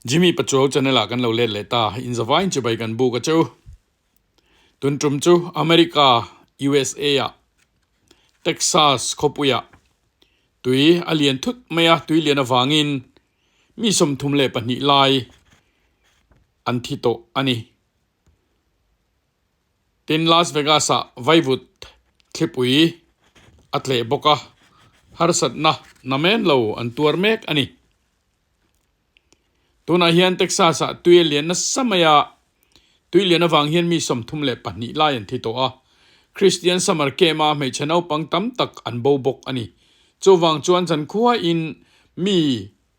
Jimmy Pachuau channel ah kan lo let leh ta, in zavaiin chibai kan buk a che u. Tun tum chu America, USA ah Texas khawpuiah tui a lian thut mai a, tui lian avangin mi 32 lai an thi tawh a ni. Tin, Las Vegas-ah vaivut thlipui a tleh bawk a, harsatna namen lo an tuar mek a ni. Tunah hian Texas-ah tui a lian nasa mai a, tui lian avang hian mi 32 lai an thi tawh a. Christian Summer Camp-a hmeichhe naupang tam tak an bo bawk a ni. Chuvang chuan zankhuain mi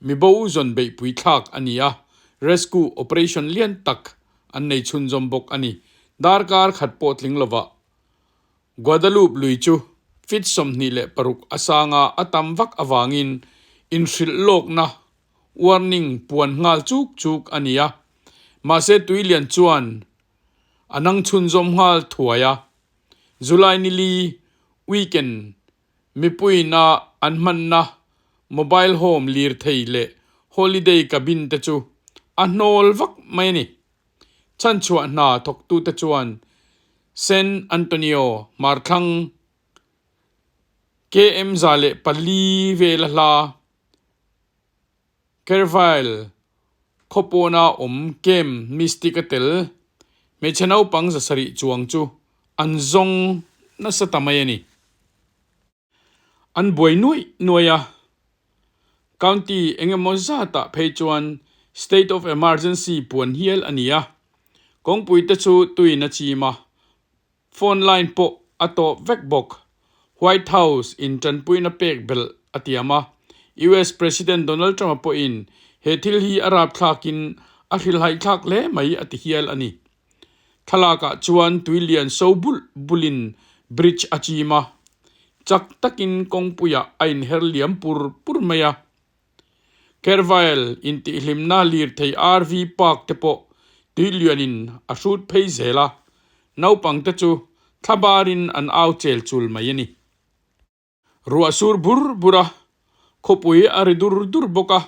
Mi bo zawn beihpui thlak a ni a, rescue operation lian tak an nei chhunzawm bawk a ni. Darkar khat pawh tling lovah Guadalupe lui chu feet 26 a sanga a tam vak avangin inhrilh lawkna, warning, puan nghal chuk chuk a ni a. Mahse tuilian chuan a nang chhunzawm nghal thuai a. July nili weekend Mipuiina an hmanna mobile home lirthei leh holiday cabin te chu a hnawl vak mai a ni. Chhanchhuah hna thawktute chuan San Antonio hmarthlang KM 104 vela hla Kerrville khawpawna awm Camp Mystic a tel hmeichhe naupang 700 chuang chu an zawng nasa ta mai a ni. An buai nuaih nuaih a, county eng emaw zatah phei chuan state of emergency puan hial a ni a, kawngpui te chu tuin a chim a, Phone line pawh a tawp vek bawk. White House in tanpuina pek belh a tiam a, US President Donald Trump-a pawhin he thil hi a rapthlakin a hrilhhaihthlak hle mai a ti hial a ni. Thlalakah chuan tui lian so bulh bulhin bridge a chim a, chak takin kawngpuiah a inher liam pur pur mai a. Kerrville intihhlimna lirthei RV Park te pawh tuilianin a hrut phei zel a, naupang te chu thlabarin an au chel chul mai a ni. Ruah sur bur bur a, khawpui a ri dur dur bawk a,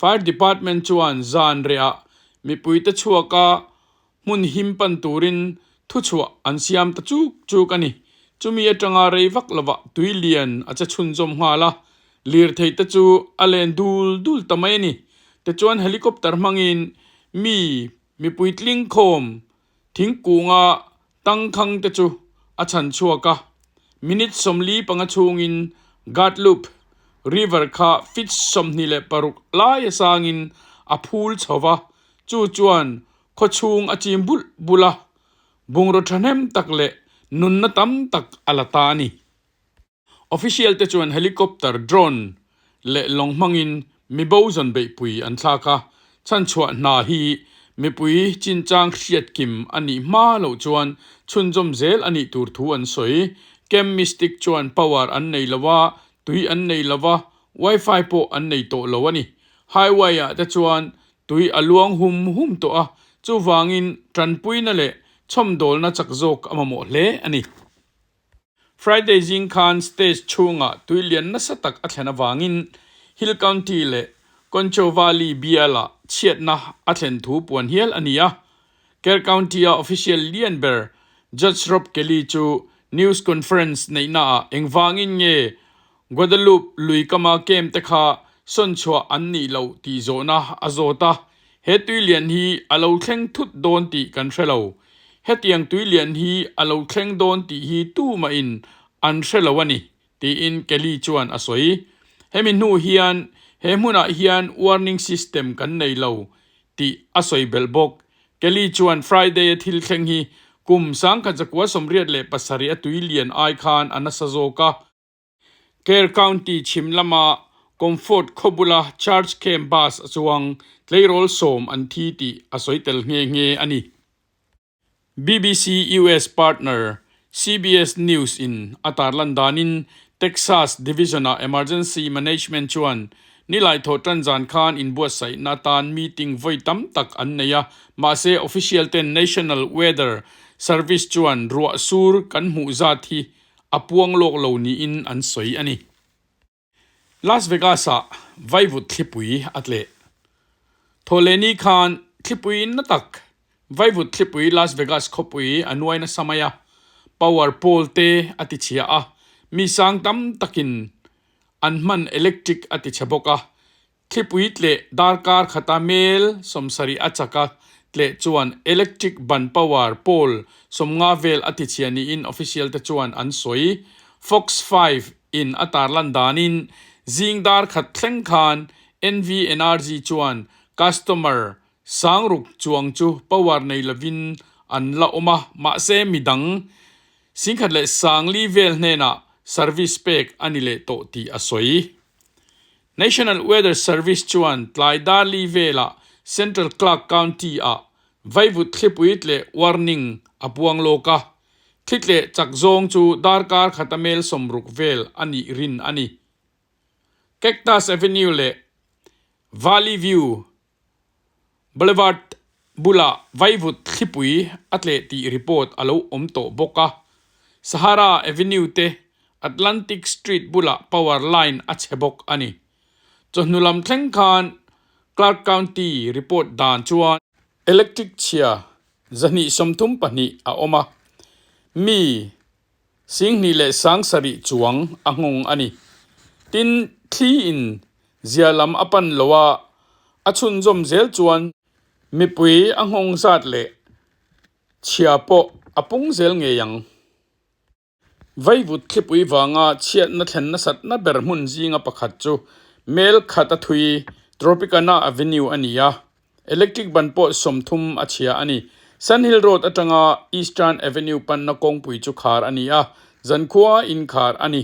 Fire Department chuan zan rehah mipui te chhuaka hmun him pan turin thuchhuah an siam ta chuk chuk a ni. Chumi atanga rei vak lovah tui lian a che chhunzawm nghal a, lirthei te chu a len dul dul ta mai a ni. Tichuan helicopter hmangin mi mipui tling khawm thingkunga tangkhang te chu a chhan chhuak a, minute 45 chhungin Guadalupe River kha feet 26 lai a sangin a phul chho va, chu chuan Khawchhung a chim bulh bulh a, bungraw thahnem tak leh nunna tam tak a la ta a ni. Official te chuan helicopter, drone leh lawng hmangin mi bo zawn beihpui an thlak a, chhanchhuah hna hi mipui chinchang hriatkim a nih hma loh chuan chhunzawm zel a nih tur thu an sawi. Camp Mystic chuan power an nei lo a, tui an nei lo a, wifi pawh an nei tawh lo a ni. Highway ah te chuan Tui a luang hum hum tawh a, chuvangin tanpuina leh chhawmdawlna chak zawk a mamawh hle a ni. Friday zing khan stage chhungah tui lian nasa tak a thlen avangin Hill County leh Concho Valley bialah chhiatna a thlen thu puan hial a ni a. Kerr County-a official lian ber Judge Rob Kelly chu news conference neihnaah engvangin nge Guadalupe lui kama camp te kha sawn chhuah an nih loh tih zawhna a zawt a, he tuilian hi a lo thleng thut dawn tih kan hre lo. Hetiang tuilian hi a lo thleng dawn tih hi tumahin an hre lo a ni, tiin Kelly chuan a sawi. Hemi hnu hian he hmunah hian warning system kan nei lo tih a sawi belh bawk. Kelly chuan Friday-a thil thleng hi kum 1987 a tuilian ai khan a nasa zawk a. Kerr County chhim lama Comfort khaw bula Church Camp bus a chuang tleirawl sawm an thi tih a sawi tel nghe nghe a ni. BBC US partner CBS News in a tarlan danin Texas Division-a Emergency Management chuan nilai thawhtan zan khan inbuatsaihna atan meeting vawi tam tak an nei a, mahse official ten National Weather Service chuan ruah sur kan hmuh zat hi a puang lawk lo niin an sawi a ni. Las Vegas-ah vaivut thlipui a tleh. Thawhlehni khan thlipui na tak Vaivut thlipui Las Vegas khawpui a nuai nasa mai a, power pole te a ti chhia a, mi sang tam takin an hman electric a ti chhe bawk a. Thlipui tleh darkar khata mel 70 a chak a tleh chuan electric ban power pole 50 vel a ti chhia niin official te chuan an sawi. Fox 5 in a tarlan danin zing dar khat thleng khan NV Energy chuan customer 6000 chuang chu power nei lovin an la awm a, mahse midang 10,400 vel hnenah service pek a ni leh tawh tih a sawi. National Weather Service chuan tlai darli velah Central Clark County-ah vaivut thlipui tleh warning a puang lawk a, thli tleh chak zawng chu darkar khata mel 60 vel a nih rin a ni. Cactus Avenue leh Valley View Boulevard bulah vaivut thlipui a tleh tih report a lo awm tawh bawk a. Sahara Avenue te Atlantic Street bulah power line a chhe bawk a ni. Chawhnu lam thleng khan Clark County report dan chuan electric chhia 232 a awm a, mi 27,000 chuang a nghawng a ni. Tin, thli in zia lam a pan lo a, a chhunzawm zel chuan mipui a nghawng zat leh chhia pawh a pung zel ngei ang. Vaivut thlipui vanga chhiatna thlen nasatna ber hmun zinga pakhat chu mel khat a thui Tropicana Avenue a ni a, electric ban pawh 30 a chhia a ni. Sun Hill Road atanga Eastern Avenue panna kawngpui chu khar a ni a, zankhua inkhar a ni.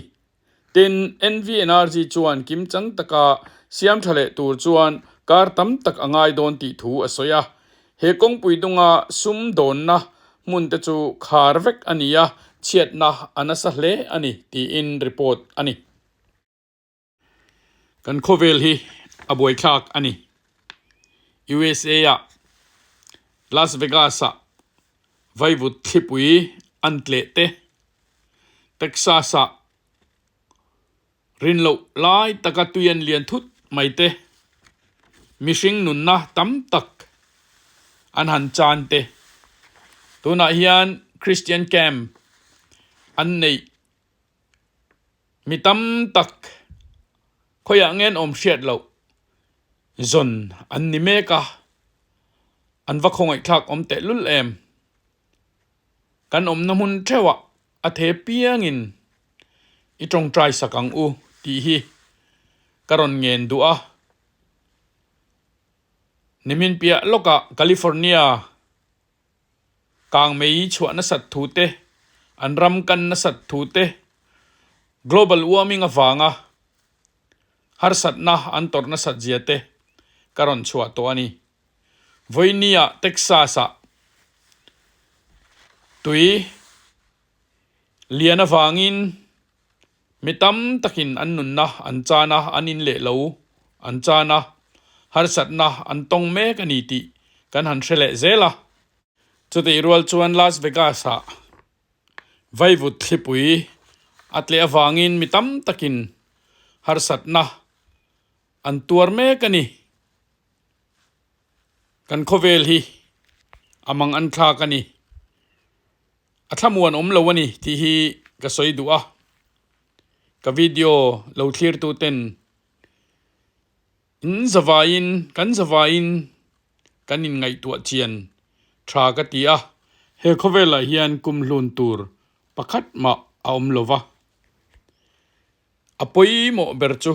Tin, NVNRG chuan kimchang taka siam tha leh tur chuan kar tam tak a ngai dawn tih thu a sawi a. He kawngpui dunga sum dawnna hmun te chu khar vek a ni a, chhiatna a nasa hle a ni tiin report a ni. Kan khawvel hi a buaithlak a ni. USA ah Las Vegas ah vaivut thlipui an tleh te, Texas ah rin loh lai taka tui an lian thut mai te, mihring nunna tam tak an han chan te. Tunah hian Christian camp an neih Mi tam tak khawiah nge an awm hriat loh zawn an ni mek a, an va khawngaihthlak awm tehlul em. Kan awmna hmun theuhah a the piangin i tawngtai sak ang u tih hi ka rawn ngen duh a. Nimin piah lawkah California Kangmei chhuah nasat thu te, an ram kan nasat thu te, global warming avanga harsatna an tawrh nasat zia te ka rawn chhuah tawh a ni. Vawinia Texas-ah tui lian avangin mi tam takin an nunna an chan a, an in leh lo an chan a, harsatna an tawng mek a ni tih kan han hre leh zel a. Chutih rual chuan Las Vegas-ah vaivut thlipui a tleh avangin mi tam takin harsatna an tuar mek a ni. Kan khawvel hi a mang an thlak a ni. A thlamuan awm lo a ni tih hi ka sawi duh a. Ka video lo thlirtu ten in zavaiin kan zavaiin kan inngaihtuah chian tha ka ti a. He khawvelah hian kum hlun tur pakhat mah a awm lo va. A pawimawh ber chu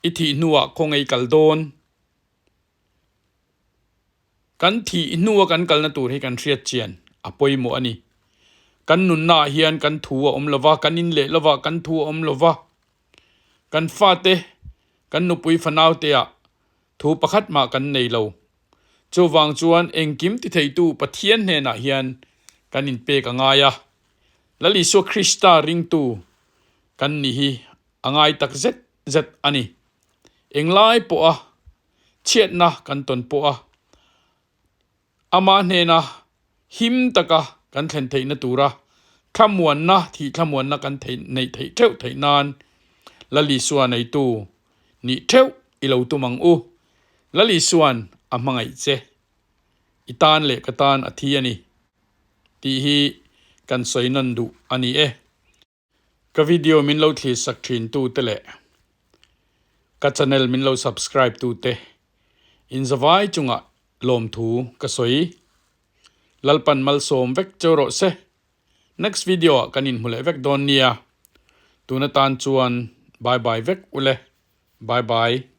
i thih hnuah khawngaih kal dawn. Kan thih hnua kan kalna tur hi kan hriat chian a pawimawh a ni. Kan nunnaah hian kan thu a awm lo va, kan in leh lovah kan thu a awm lo va. Kan fate, kan nupui fanauteah thu pakhat mah kan nei lo. Chuvang chuan engkim ti theitu Pathian hnenah hian kan inpek a ngai a. Lal Isua Krista ringtu kan ni hi a ngai tak zet zet a ni. Englai pawha chhiatna kan tawn pawh a, ama hnena him taka kan thlen theihna tura thlamuanna, thih thlamuanna kan theih neih theih theuh theih nan Lal Isua neitu nih theuh i lo tum ang u. Lal Isua'n a hmangaih che. I tan leh ka tan a thi a ni tih hi kan sawi nawn duh a ni e. Ka video min lo thlir sak thin tu te leh ka channel min lo subscribe tu te in zavai chungah lawmthu ka sawi. Lalpan malsawm vek cheu rawh se. Next video ah kan inhmu leh vek dawn nia. Tun atan chuan bye bye vek ule. Bye bye.